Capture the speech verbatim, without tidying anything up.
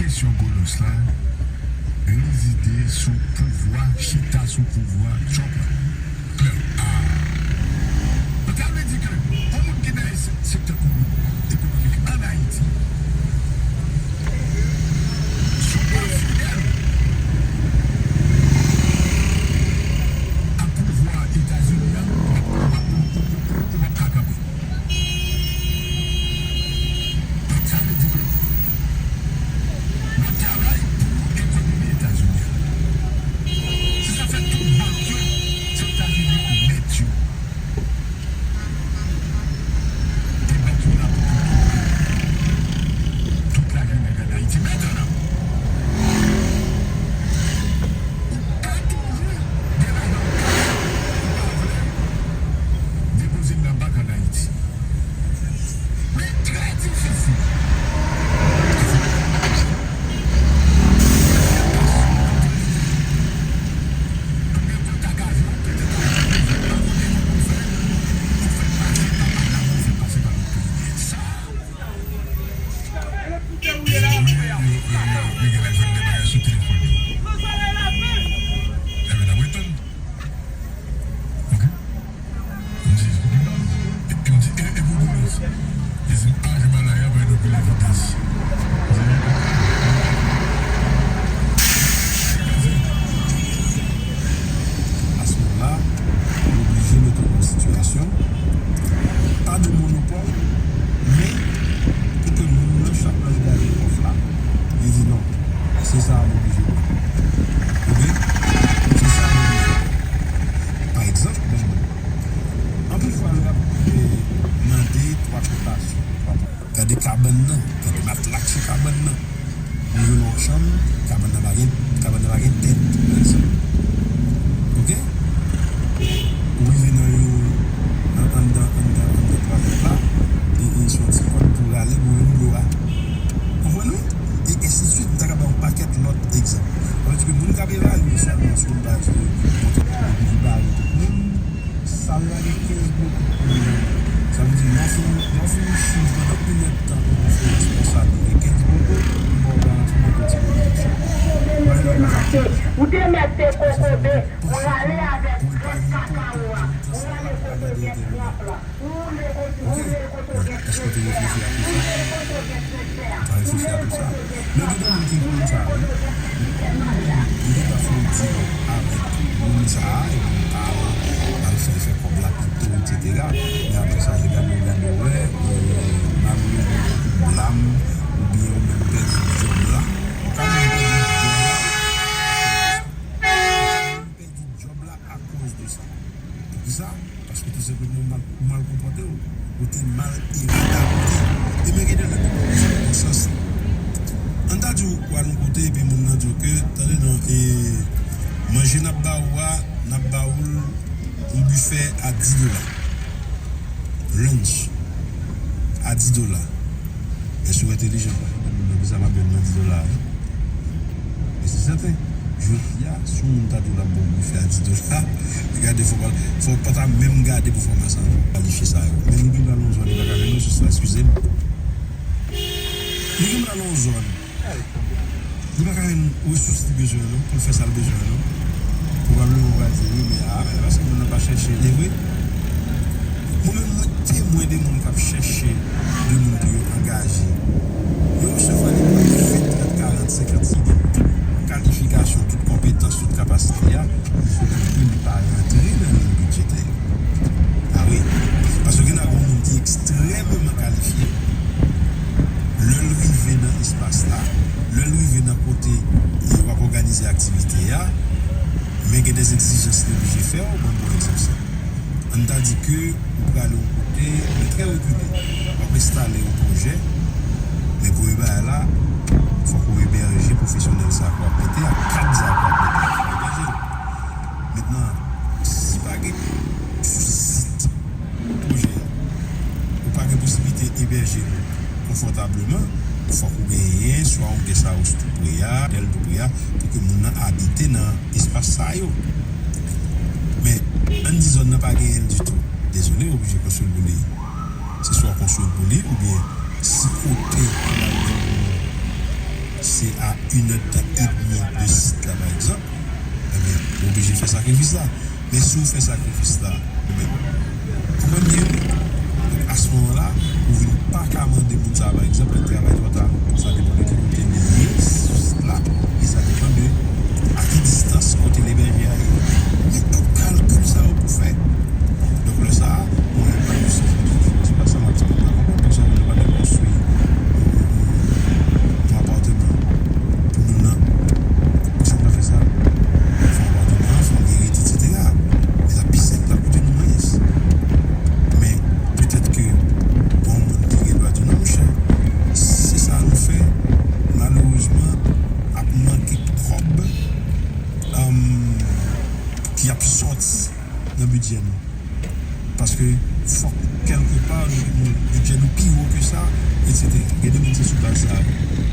Kesyon Boulos la, rezide sou pouvwa, chita sou pouvwa Trump la. Klè. Ah. Donk, sa vle di ke yon moun ki nan se-, sektè ekonomik ann Ayiti, si w pa fidèl ak pouvwa Etazini an, ou p ap, ou p ap, ou p ap, ou p ap ka kanpe. Sa vle di ke w ap travay pou ekonomi Etazini an. Se sa fè tout bank yo, se Etazini ki mèt yo. E bank yo la pou tout, tout lajan nèg ann Ayiti. Mentnan, ou ka toujou gen lajan ou pa vle depoze l nan bank ann Ayiti. Men trè difisil. Sa, yo, yo, yo, yo, yo gen lè jwenn de bagay sou telefòn yo. Enben, n ap ret tann. Ok. M di, m di, e, e pou Boulos. Li di, ah, Jean Malaria pa nou pou levantis. Aswè la, nou oblije mete w nan sitiyasyon, pa de monopòl, men pou ke moun nan chak lè l gade òf la, li di non. Se sa a m oblije pran. Ok? Se sa a m oblije pran. Pa egzanp, bon, anpil fwa lè y ap, eh, mande twa kotasyon, twa kotasyon. Gade kabann nan, gade matla k sou kabann nan. Ou rive nan yon chanm, kabann nan pa gen, kabann nan pa gen tèt, pa egzanp. Ok? Ou rive nan yon, nan, anndan, anndan, anndan twalèt la, e, e se yon ti pòt pou rale pou vin dlo a. Konprann wi? E ensidswit, m ta ka ba yon pakèt lòt egzanp. Sa vle di ke moun k ap evalye sèlman sou yon baz de montant de bari tout moun, sa l lage kenz gwo kout pou moun nan. Sa vle di, lè w fin, lè w fin swiv pandan inèdtan yon konferans konsa, li gen kenz gwo kout, m ba w garanti, m ba w ti konbitansyon. Ou te mèt te kokobe, ou rale avèk grenn kakao a, ou rale kote gèt trap la. Ok. Èske w te reflechi a tou sa? Ou pa reflechi a tou sa? Men gen de moun ki konn sa, wi. Li te ka fè yon deal avèk moun sa a, epi l pa al fè, fè kòb la pito, etsetera. Men apre sa, se gade, gade, wè, e, malere, ou blam, oubyen ou menm pèdi djòb la. Ou ka menm pèdi djòb la. Ou ka menm pèdi djòb la akoz de sa. Poukisa? Paske tou senpleman ou mal, ou mal konpòte w, ou te mal adapte. E men gen de lòt ki pran konsèp nan sans. Ann ta di w, w al yon kote epi moun nan di w ke, tande non, e manje n ap ba ou a, n ap ba ou l yon bifè a dis dola. Lunch a dis dola. Èske w entèlijan? Moun nan di sa m ap jwenn nan dis dola a, wi. Men se sèten, jodi a, si yon moun ta di w l ap ba w bifè a dis dola, gade, fò w pa, fò w pa ta menm gade pèfòmans an kalifye sa yo. Men li gen dwa nan yon zòn, li pa ka jwenn resous la, eskize m. Li gen dwa nan yon zòn, li pa ka jwenn resous li bezwen an non, pou l fè sa l bezwen an non. Pwobableman w pral di, wi, men a, men paske moun nan pa chèche, e vre. Mwen menm, mwen temwen de moun k ap chèche de moun pou yo angaje. Yo resevwa de moun vent, trant, karant, senkant, ki gen tout kalifikasyon, tout konpetans, tout kapasite a, men sou kote li pa rantre nan liy bidjetè yo. A wi. Paske gen nan yon moun ki ekstrèmeman kalifye, lè l rive nan espas la, lè l rive nan kote, e, w ap òganize aktivite a, men gen de egzijans li oblije fè w, ban m bon egzanp senp. Ann ta di ke ou prale yon kote, men trè rekile, w ap enstale yon pwojè, men premye bagay la, fòk ou ebèje pwofesyonèl sa a ke w ap mete a, kad sa a ke w ap mete a, fòk ou ebèje l. Mentnan, si pa gen sou sit pwojè a, ou pa gen posiblite ebèje l konfòtableman, fòk ou genyen swa yon guest house tou pre a, otèl tou pre a, pou ke moun nan abite nan espas sa yo. Men, ann di zòn nan pa genyen l ditou. Dezole, ou oblije konstwi l pou li. Se swa w konstwi l pou li, oubyen si kote ki ba l, Se a inèdtan edmi de sit la, pa egzanp, ebyen, ou oblije fè sakrifis la. Men si w fè sakrifis la, ou menm, ou konprann byen, wi. Donk, a se moman la, ou vin pa ka mande moun sa a, pa egzanp, lè l travay twò ta. Sa depann de ki kote li ye, sit la, e sa depann de a ki distans kote lebèje a ye. Men tout kalkil sa yo pou fè. Donk, lè sa a, mwen menm pa jis, se pa sa m ap di, mwen pa konprann, paske nou pa t konstwi yon apatman pou moun nan. Pou sa nou ta fè sa? Fè yon apatman, fè yon geri, etsetera. Li ta pi senp, li ta koute nou mwens. Men, petèt ke gon moun ki gen dwa di, "Non, monchè, si se sa nou fè, malerezman, ap manke kòb, um, ki ap sòti nan bidjè nou." Paske fòk kèlkepa nou, nou, bidjè nou pi wo ke sa, etsetera. Gen de moun se sou baz sa a.